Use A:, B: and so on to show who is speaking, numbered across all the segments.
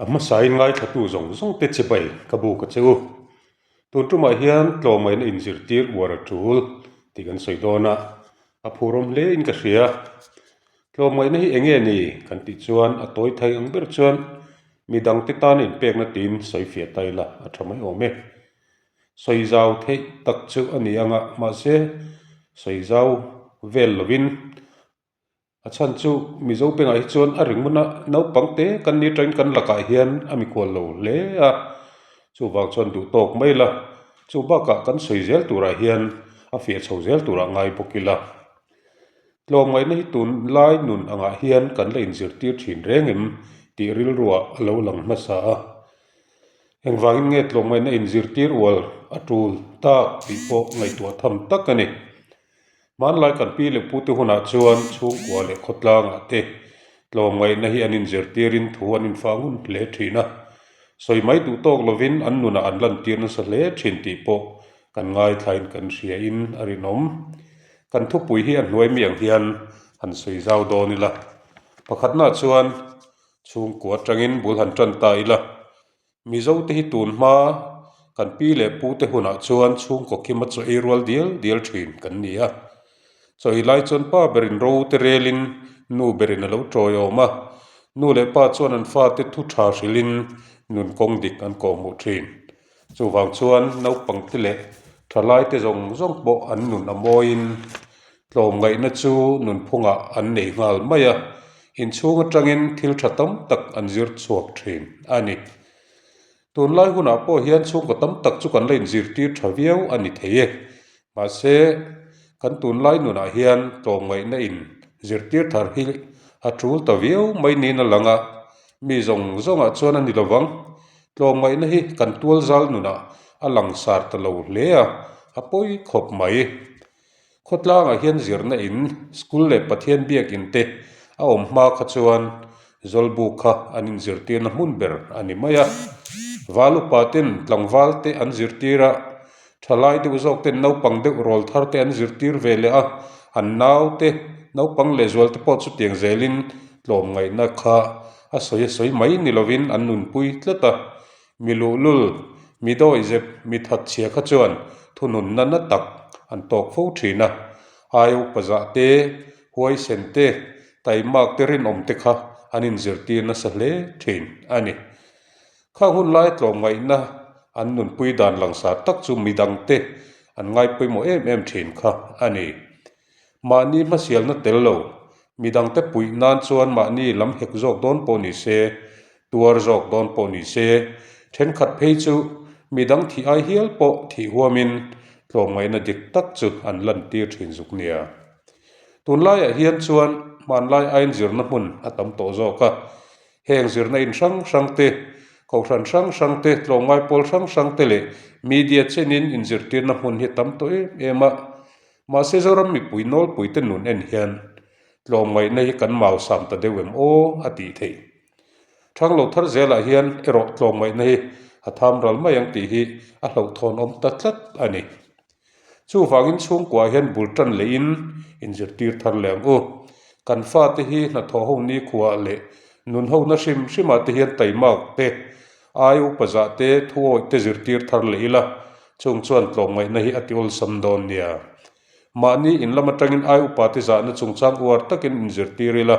A: A hmasain ngaithlatu zawng zawng te chibai ka buk a che u. Tun tumah hian tlawmngaihna inzirtir uar a tul tih kan sawi dawn a, a phurawm hle in ka hria. Tlawmngaihna hi eng nge ni kan tih chuan a tawi thei ang ber chuan midangte tana inpekna tiin sawi fiah ta ila a tha mai awm e. Sawi zau theih tak chu a ni ang a, mahse sawi zau vel lovin A chhan chu Mizo bengah hi chuan a ring hmuna naupang te kan ni atangin kan lakah hian a mikhual lo hle a, chuvang chuan duh tawk mai la, chu bakah kan sawi zel turah hian a fiah chho zel turah ngai bawk ila. Tlawmngaihna hi tunlai nun angah hian kan la inzirtir thin reng em tih rilruah a lo lang hmasa a. Engvangin nge tlawmngaihna inzirtir ual a tul tak tih pawh ngaihtuah tham tak a ni. Hmanlai kan pi leh pute hunah chuan chhungkua leh khawtlangah te tlawmngaihna hi an inzirtirin thu an infah ngun hle thin a. Sawi mai duh tawk lovin an nunah an lantir nasa hle thin tih pawh kan ngaithlain kan hriain a rinawm. Kan thupui hi a hnuai mi ang hian han sawi zau dawn ila. Pakhatnaah chuan chhungkua atangin bul han tan ta ila. Mizo te hi tun hma kan pi leh pu te hunah chuan chhungkaw kima chaw ei rual dial dial thin kan ni a. Chaw ei lai chuan pa berin ro te relin nu berin a lo tawi awm a, nu leh pa chuan an fate thu tha hrilhin nun kawng dik an kawhhmuh thin. Chuvang chuan naupang te leh thalai te zawng zawng pawh an nun a mawiin tlawmngaihna chu nunphungah an nei nghal mai a, inchhung atangin thil tha tam tak an zir chhuak thin a ni. Tunlai hunah pawh hian chhungkaw tam tak chu kan la inzirtir tha viau a ni thei e. Mahse, kan tunlai nunah hian tlawmngaihna in zirtir thar hi a tul ta viau mai niin a lang a, mi zawng zawngah chuan a ni lovang. Tlawmngaihna hi kan tualzal nunah a langsar ta lo hle a, a pawi khawp mai. Khawtlangah hian zirna in, school leh Pathian biakin te a awm hma kha chuan Zawlbuk kha an inzirtirna hmun ber a ni mai a. Val upa ten tlangval te an zirtir a, thalai deuh zawk ten naupang deuh rawl thar te an zirtir ve leh a, an nau te, naupang leh zual te pawh chutiang zelin tlawmngaihna kha a sawi a sawi mai ni lovin an nunpui tlat a. Mi luhlul, mi dawihzep, mi thatchhia kha chuan thununna na tak an tawk fo thin a. Ai upa zah te, huaisen te, taimak te rinawm te kha an inzirtir nasa hle thin a ni. Khang hun laia tlawmngaihna an nunpui dan langsar tak chu midangte an ngaipawimawh em em thin kha a ni. Mahni hmasialna tel lo, midangte puih nan chuan mahni lam hek zawk dawn pawh ni se, tuar zawk dawn pawh ni se, thenkhat phei chu midang thih ai hial pawh thih huamin tlawmngaihna dik tak chu an lantir thin zuk nia. Tunlaiah hian chuan hmanlai aiin zirna hmun a tam tawh zawk a, heng zirna in hrang hrang te, kohhran hrang hrang te, tlawmngai pawl hrang hrang te leh media chenin inzirtirna hmun hi a tam tawh em em a. Mahse Zoram mipui nawlpuite nun en hian tlawmngaihna hi kan mausam ta deuh em aw a tih theih. Thanglo thar zelah hian erawh tlawmngaihna hi a tham ral mai ang tih hi a hlauhthawn awm ta tlat a ni. Chuvangin chhungkuaah hian bul tan lehin inzirtir thar leh ang u. Kan fate hi hnathawh ho nikhuaah leh nun hona hrim hrimah te hian taimak te, ai upa zah te, thuawih te zirtir thar leh ila, Chung chuan tlawmngaihna hi a ti awlsam dawn nia. Mahni in lam atangin ai upate zahna chungchang uar takin inzirtir ila,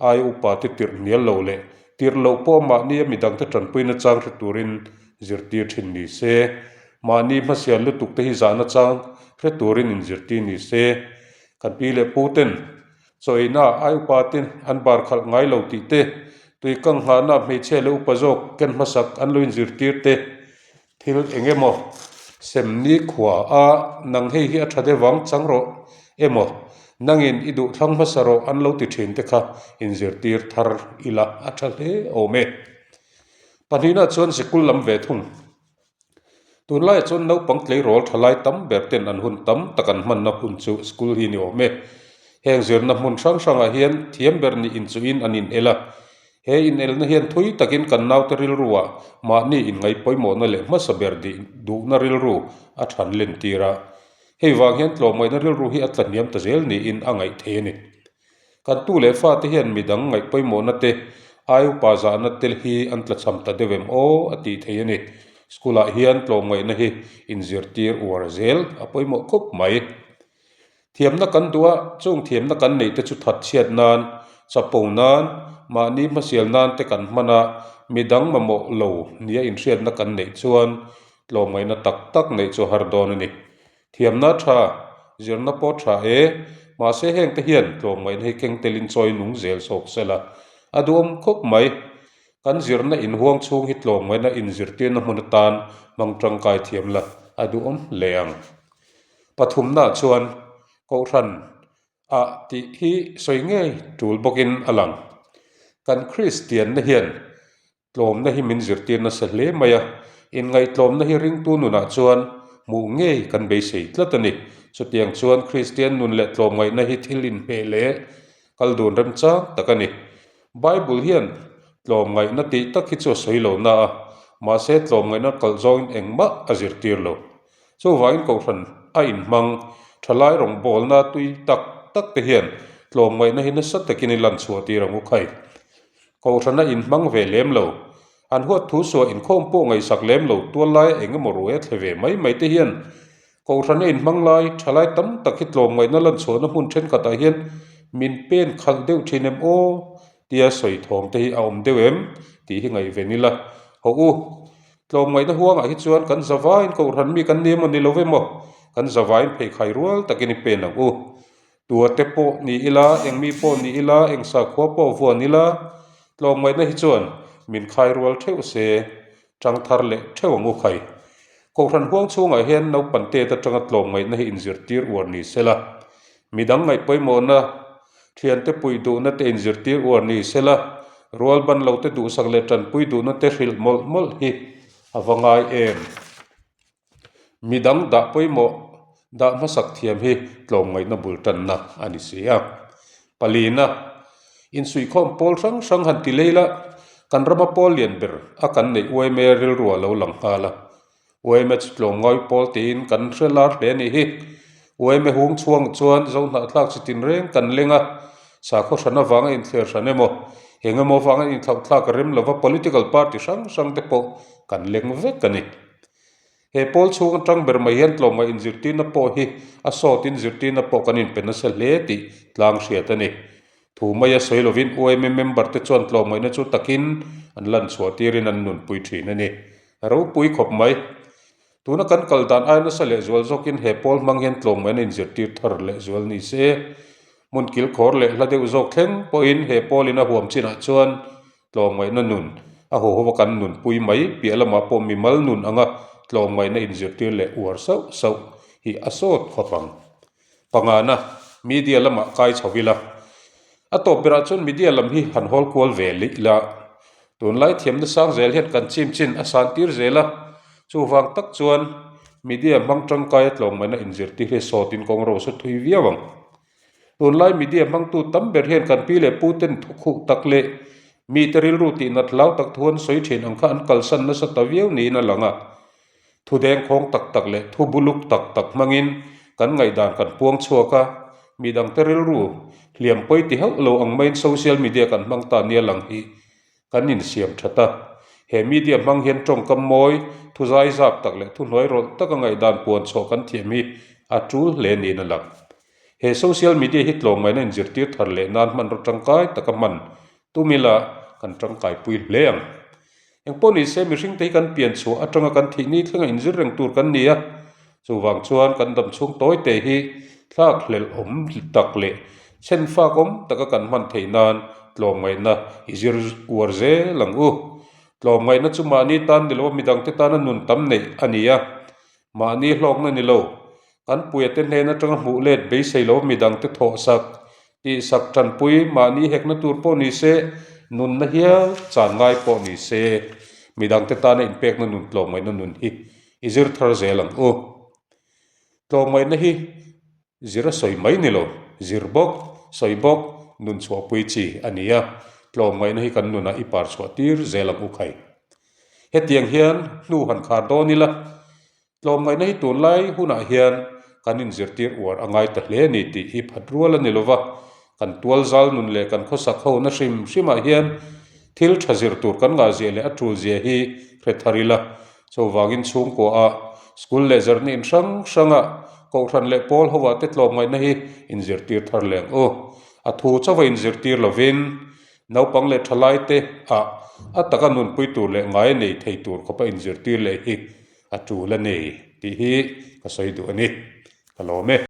A: ai upate tirh hnial lo leh tirh loh pawh mahnia midangte tanpuina chang hre turin zirtir thin ni se. Mahni hmasial lutuk te hi zahna chang hre turin inzirtir ni se. Kan pi leh pu ten chaw-eina ai upate an bar khalh ngai lo tih te, tui kang nghahna hmeichhia leh upa zawk ken hmasak an lo inzirtir te, Thil eng emaw sem ni khua a nang hei hi a tha deuh vang chang rawh emaw nangin i duh thlang hmasa rawh an lo ti thin te kha inzirtir thar ila a tha hle awm e. Pahnihna chuan sikul lam ve thung. Tunlaiah chuan naupang tleirawl thalai tam ber ten an hun tam tak an hmanna hun chu school hi ni awm e. Heng zirna hmun hrang hrangah hian thiam ber nih inchuhin an inel a, He inelna hian thui takin kan naute rilruah mahni inngaihpawimawhna leh hmasa ber dih duhna rilru a than lentir a. Hei vang hian tlawmngaihna rilru hi a tlahniam ta zel niin a ngaih thei a ni. Kan tu leh fate hian midang ngaihpawimawhna te, Ai upa zahna te hi an tlachham ta deuh em aw a tih theih a ni. School ah hian tlawmngaihna hi inzirtir uar zel a pawimawh khawp mai. Thiamna kan duh a, chung thiamna kan neih te chu that chhiat nan, chapo nan, mahni hmasial nan te kan hman a, midang mamawh lo nia inhriatna kan neih chuan tlawmngaihna tak tak neih chu a har dawn a ni. Thiamna tha, zirna pawh tha e, mahse heng te hian tlawmngaihna hi keng telin chawi nung zel sawk sela a duhawm khawp mai. Kan zirna inhuang chhung hi tlawmngaihna inzirtirna hmun atan hmang tangkai thiam la a duhawm hle ang. Pathumnaah chuan Kohhran ah tih hi sawi ngei tul bawkin a lang. Kan Kristianna hian tlawmna hi min zirtir nasa hle mai a, inngaihtlawmna hi ringtu nunah chuan hmuh ngei kan beisei tlat a ni. Chutiang chuan Kristian nun leh tlawmngaihna hi thil inhmeh leh kal dun remchang tak a ni. Bible hian tlawmngaihna tih tak hi chu a sawi lo na a, mahse tlawmngaihna kalh zawngin engmah a zirtir lo. Chuvangin Kohhran a inhmang thalai rawngbawlna tui tak tak te hian tlawmngaihna hi nasa takin i lan chhuah tir ang u khai. Kohhran a inhmang ve lem lo. An huat thu suah inkhawm pawh ngaihsak lem lo tual laia eng emaw ruai a thle ve mai mai te hian Kohhran a inhmang lai thalai tam tak hi tlawmngaihna lan chhuahna hmun thenkhatah hian min pen khalh deuh thin em aw tia sawi thawm te hi a awm deuh em tih hi ngaihven ila. Hawh u. Tlawmngaihna huangah hi chuan kan zavaiin Kohhran mi kan ni emaw ni lo emaw, kan zavaiin pheikhai rual takin i pen ang u. Tuate pawh ni ila, eng mi pawh ni ila, eng sakhua pawh vuan ila, tlawmngaihna hi chuan min khai rual theuh se, tang thar leh theuh ang u khai. Kohhran huang chhungah hian naupan tet atanga tlawmngaihna hi inzirtir uar ni sela, midang ngaih pawimawhna, Thiante puih duhna te inzirtir uar ni sela, rual ban lo te duhsak leh tanpui duhna te hrilh mawlh mawlh hi a va ngai em? Midang dah pawimawh dah hmasak thiam hi tlawmngaihna bul tanna a ni si a. Palina, insuihkhawm pawl hrang hrang han ti lei la, kan rama pawl lian ber a kan neih uaime rilru a lo lang nghal a. Uaime chu tlawmngawi pawl tiin kan hre lar hle a nih hi. Uaime hung chhuang chuan zo hnahthlak chi tinreng kan leng a, sakhaw hran avanga inthliar hran emaw, eng emaw avanga inthlauhthlak a rem lova political party hrang hrang te pawh kan leng vek a ni. He pawl chhung atang ber mai hian tlawmngaih inzirtirna pawh hi a sawtin zirtirna pawh kan inpe nasa hle tih tlang hriat a ni. Thu maia sawi lovin UMA member te chuan tlawmngaihna chu takin an lan chhuah tirin an nunpui thin a ni. A ropui khawp mai. Tuna kan kal dan ai nasa lehzual zawkin he pawl hmang hian tlawmngaihna inzirtir thar lehzual ni se. Hmun kilkhawr leh hla deuh zawk thleng pawhin he pawlin a huam chinah chuan tlawmngaihna nun a huhova kan nunpui mai piah lamah pawh mimal nun anga tlawmngaihna inzirtir leh uar sauh sauh hi a sawt khawp ang. Pangana, media lamah kai chho ila. A tawp berah chuan media lam hi han hawl kual ve lih ila. Tunlai thiamna sang zel hian kan chim chin a san tir zel a, chuvang tak chuan media hmang tangkaia tlawmngaihna inzirtir hi sawtin kawng ro sa thui viau ang. Tunlai media hmangtu tam ber hian kan pi leh pu ten thukhuh tak leh mite rilru tihnat hlau tak thu an sawi thin ang kha an kalsan nasa ta viau niin a lang a. Thu dengkhawng tak tak leh thu buluk tak tak hmangin kan ngaihdan kan puang chhuak a, midangte rilru hliam pawi ti hauh lo ang maiin social media kan hmang ta nia lang hi kan insiam that a. He media hmang hian tawngkam mawi, thu zaizap tak leh thu hnuai rawlh taka ngaihdan puan chhuah kan thiam hi a tul hle niin a lang. He social media hi tlawmngaihna inzirtir thar leh nan hmanraw tangkai taka hman tum ila kan tangkaipui hle ang. Engpawh ni se mihring te hi kan pian chhuah atanga kan thih ni thlenga inzir reng tur kan ni a, chuvang chuan kan dam chhung tawi te hi thlak hlelh awm tak leh chhen fak awm taka kan hman theih nan tlawmngaihna i zir uar zel ang u. Tlawmngaihna chu mahni tan ni lova midangte tana nun tam neih a ni a, Mahni hlawkna ni lo, kan puiate hnen atanga hmuh let beisei lo midangte thawhsak, tihsak tanpui mahni hekna tur pawh ni se, nunna hial chan ngai pawh ni se, midangte tana inpekna nun tlawmngaihna nun hi i zir thar zel ang u. Tlawmngaihna hi zir a sawi mai ni lo, zir bawk, sawi bawk, nun chhuahpui chi a ni a, tlawmngaihna hi kan nunah i par chhuah tir zel ang u khai. Hetiang hian hnu han khar dawn ila, tlawmngaihna hi tunlai hunah hian kan inzirtir uar a ngai ta hle a ni tih hi phat rual a ni lova, kan tualzal nun leh kan khawsak hona hrim hrimah hian. Thil tha zir tur kan ngahzia leh a tulzia hi hre thar ila. Chuvangin chhungkuaah school leh zirna in hrang hranga kohhran leh pawl hovah te tlawmngaihna hi inzirtir thar leh ang u. A thu chauha inzirtir lovin naupang leh thalaite ah a taka nunpui tur leh ngai nei thei tur khawpa inzirtir leh hi a tul a ni tih hi ka sawi duh a ni. Ka lawm e.